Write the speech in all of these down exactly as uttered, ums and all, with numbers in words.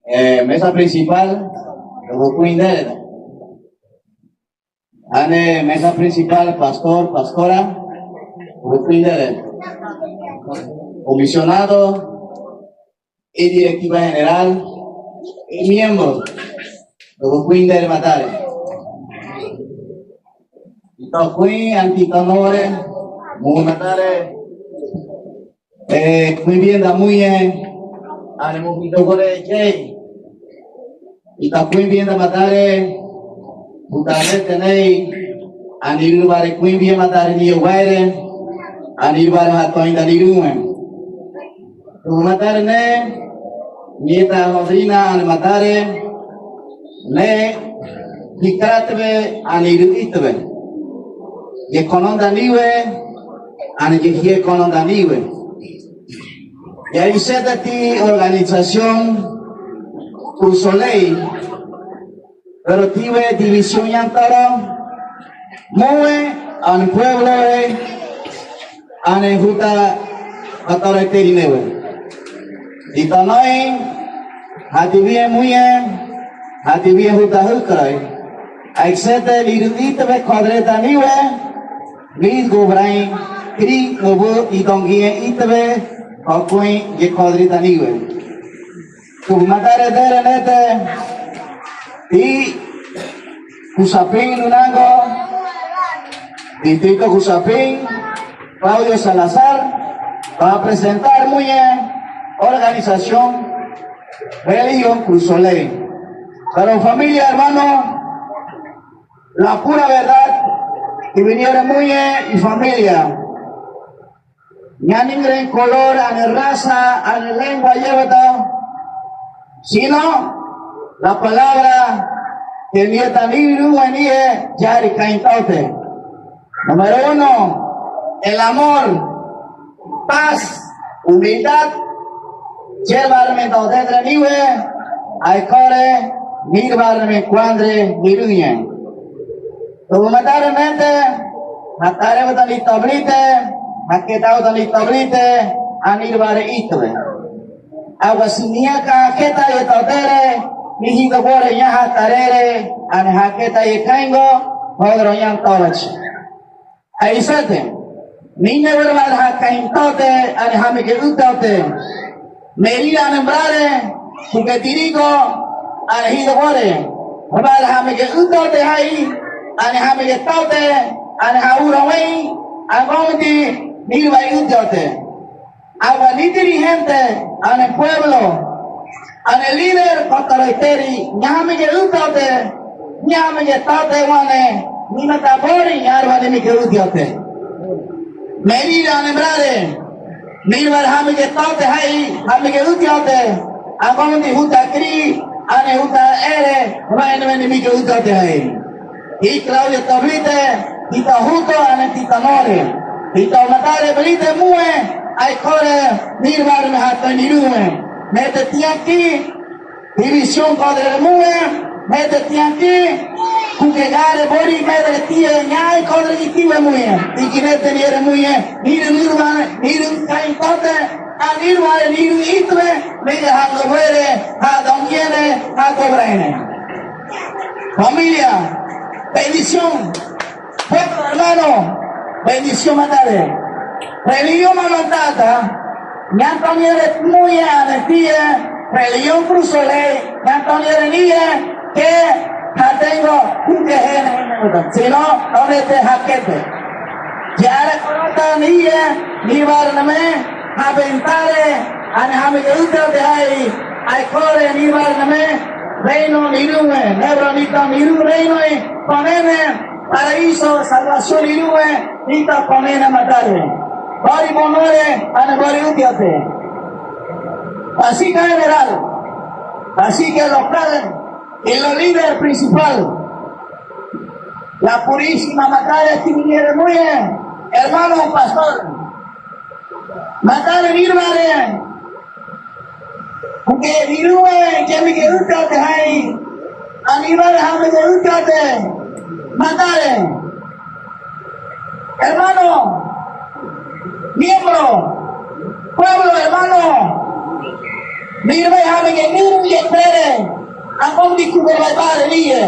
Eh, mesa principal, robo kuindere. Ane mesa principal, pastor, pastora, robo kuindere. Comisionado, y directiva general, y miembro, robo kuindere matare. Ito kuin, anti ito nore, mu matare, eh, kuin bienda muñe, ane mu ito gore jei. Ito kuin bienda matare, butare tenei, ane irubare kuin bienda matare ni obaire, ane irubare hatoinda ni rume. Tubu matare ne, nieta Rodrina ane matare, ne, hikaratebe ane iru itebe. Ye kononda niwe, ane ye hie kononda niwe. Ye isete ti organización Cruz Soleil, pero tiwe división ñan toro, muwe, ane pueblo e, ane juta, atore terinewe. Ito noin, hati bie muye, hati bie juta jukrai. Aisete liru itebe kodreta niwe, rid gubrai, kri nubu itongie itebe, okui ye kodreta niwe. Tubu matare dere nete, ti Cusapín Lunango, distrito Cusapín, Claudio Salazar, va a presentar muye organización religión Cruz Soleil. Pero familia, hermano, la pura verdad, y vinieron muye y familia. Ña ningren color, ane raza, ane lengua yévata, sino la palabra ke nieta niru wanie yari kaintaote. Número uno, el amor, paz, humildad, yelbarme taote tre niwe, aikore, nirbarme kuandre niruñe. Tubu matare nete, hatare butani tablite, haketa butani tablite, anirbare itwe. Agua sinia ka haketa ye taotere, mi hito gore ña hatarere, ane haketa ye kaingo, hodro ñan taorachi. Aisete, nine wera mara hakaintaote, ane hameke utaote. Meri ane mbarare, kuke tiriko, ane hito gore. Mara hameke utaote hai, ane hameke taote, ane haura wei, agonti, nirbai utaote. Agua ni dirigente, ane pueblo, ane líder, kotaroiteri, ña hameke utaote, ña hameke taote wane, ni mata bori, ña arwa ni meke utaote. Meri ane mbarare, nirbai hameke taote hai, hameke utaote, agonti juta kri, ane juta ere, wane ni meke utaote hai. I Claudio tablite, tita juto ane tita nore. Tita matare blite mue, aikore, nirbarme hato nirume. Mete tiaki, división kodre mue, mete tiaki, kuke gare bori medre tie, ña aikodre itiwe mue. Tikinete niere mue, niru nirbarme, niru kaintaote, anirbare niru itwe, mire hato bere, hato ñiene, hato brene. Familia, bendición. Pueblo hermano, bendición matare. Religión mamantata, ña toniere muye ane tie, religión Cruz Soleil, ña toniere nie, ke, hatengo, kuke hene, sino, onete hakete. Yara korota nie, nibarname, habentare, ane hameke utaote hai, aikore nibarname, reino nirume, nebra nita niru reino, konene, paraíso, salvación nirume, nita konene matare. Bari bonore, ane bari utaote. Así que general, así que local, y lo líder principal, la purísima matare, ti viniere muye, hermano pastor. Matare nirmare. Kuke nirue, ke meke utaote hai. Anirmare hameke utaote. Matare. Hermano. Miembro. Pueblo, hermano. Nirue hameke niru ye pere. Agómdi kugel bárbare niye.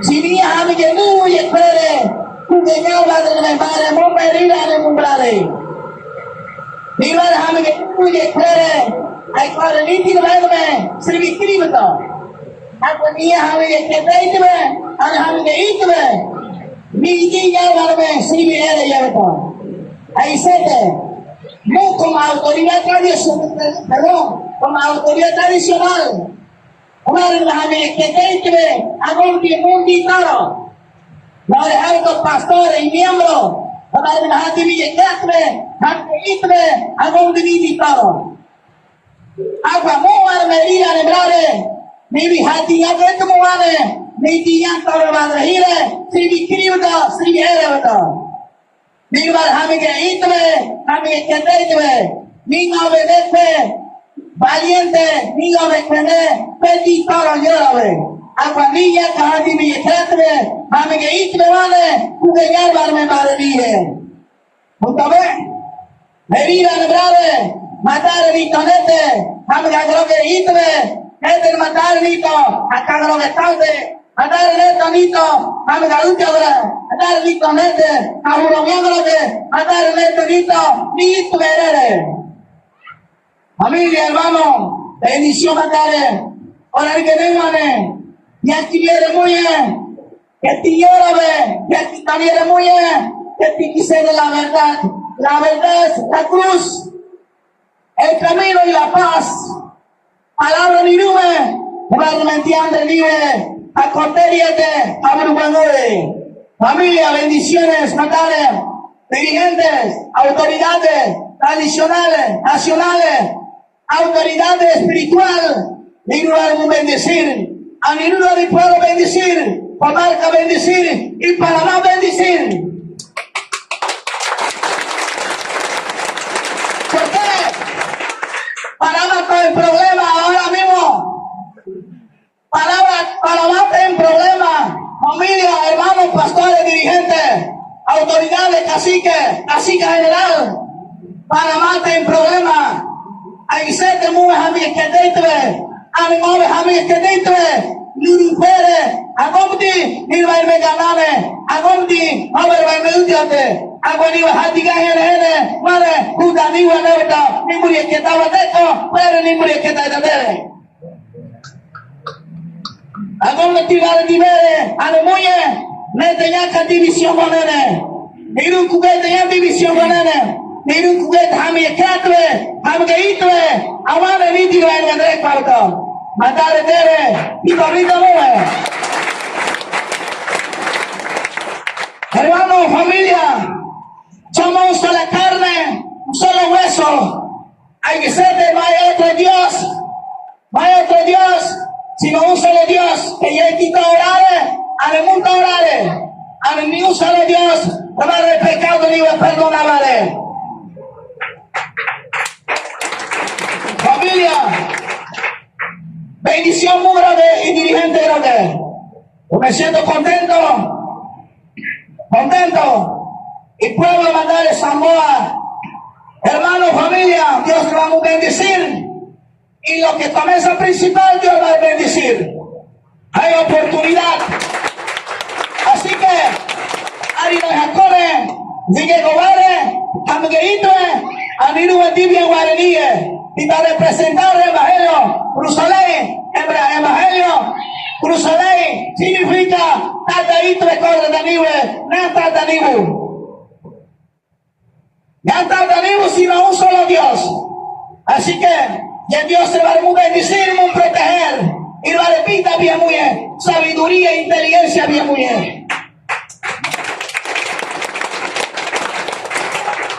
Sini hami ge mu ye kwere, kugel ña bárbare bárbare, mo bárbare írane mu bárbare. Ni bárbare hami ge mu ye kwere, ai kwere ni ti bárbare me, sirbi kiri beto. Akua ni hami ge kete ítme, ani hami ge ítme. Ni ti ña bárbare me, sirbi ere ye beto. Aisete, mu como autoridad tradicional, perdón, como autoridad tradicional. Bárbare hami ge kete ítme, agómdi mu di toro. Bárbare hami ko pastor y miembro, bárbare hami ge kete ítme, hami ge ítme, agómdi mu di toro. Akua mu bárbare me írane bárbare, mi bi hati ña kete mu ane, mi ti ña toro bárbare ire, sirbi kiri beto, sirbi ere beto. Ni bárbare hami ge ítme, hami ge kete ítme. Ni ña be dekwe valiente, ni ña be kwene, pedi toro ñora be. Akua ni ña ka hati mi ye kete ítme, hami ge ítme wane, kugel ña bárbare me bárbare niye. Mutabe, me írane bárbare, matare ni tonete, hami ge agro ge ítme, kete matare ni to, aka agro ge taute, Adare neto nito, hami ga uti agora. Adare nito nete, ahuro miembro de. Adare neto nito, nito berere. Familia, hermano, bendición adare. Ora ni ke ne mane, ya ki viere muye, ya ki yora be, ya ki taniere muye, ya ki kisere la verdad. La verdad es la cruz. El camino y la paz. Palabra ni rume, barmentiante niwe, akoteriete, aburbanore. Familia, bendiciones, matare, dirigentes, autoridades tradicionales, nacionales, autoridades espiritual, ni rume bendecir. A mi rume puedo bendecir, Comarca bendecir y Panamá bendecir. ¿Por qué? Panamá está en problema ahora mismo. Panamá, Panamá está en problema. Familia, hermanos, pastores, dirigentes, autoridades, caciques, cacique general. Panamá está en problema. Aisete muwe hami kedetwe. Ani muwe hami kedetwe. Nuru pere. Agomdi. Nirvai me ganane. Agomdi. Aver vai me udiate. Agwani wa hati ga hene hene. Mare. Hudani wa nevta. Nimuri keta wa deko. Pere nimuri keta da dere. Agomdi tibare tibere. Ani muye. Nete ñaka división wa nene. Nirun kugete ya división wa nene. Nirun kugete hami ketwe, hami ketwe. Awane niti wa nene kwalto. Matare tere, y corrido muwe. Hermano, familia, somos una sola carne, un solo hueso. Hay que ser de, no hay otro Dios. No hay otro Dios, sino un solo Dios, que ya quita orare, ane munta orare, ane ni un solo Dios, para el pecado ni va a perdonar, ¿vale? Familia, bendición muy grande y dirigente grande. Yo me siento contento, contento. Y pueblo Mandale Zamboa, hermano, familia, Dios te va a bendecir. Y lo que comienza principal, Dios va a bendecir. Hay oportunidad. Así que, ari no hakone, sigue gobare, hamgeito, aniru dibia guaranie, y para representar el evangelio, Jerusalén, el evangelio, Jerusalén, significa, tata ito de corre de nive, na tata nibu. Ya está, tenemos sino un solo Dios. Así que, ya Dios te va a bendecir, va a proteger. Y va a dar vida bien muy bien. Sabiduría e inteligencia bien muy bien.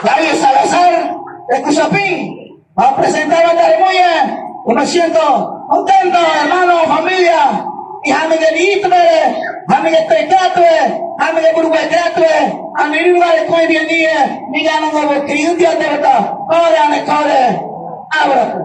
David Salazar, de Cusapín, va a presentar a Taremuye. Yo me siento contento, hermano, familia. Y hami de litme, hami de pecatwe, hami de burubecatwe, hami de lugar de koi bien nie, mi gana no bo kriu dia de verdad. Kore ane kore. Abra.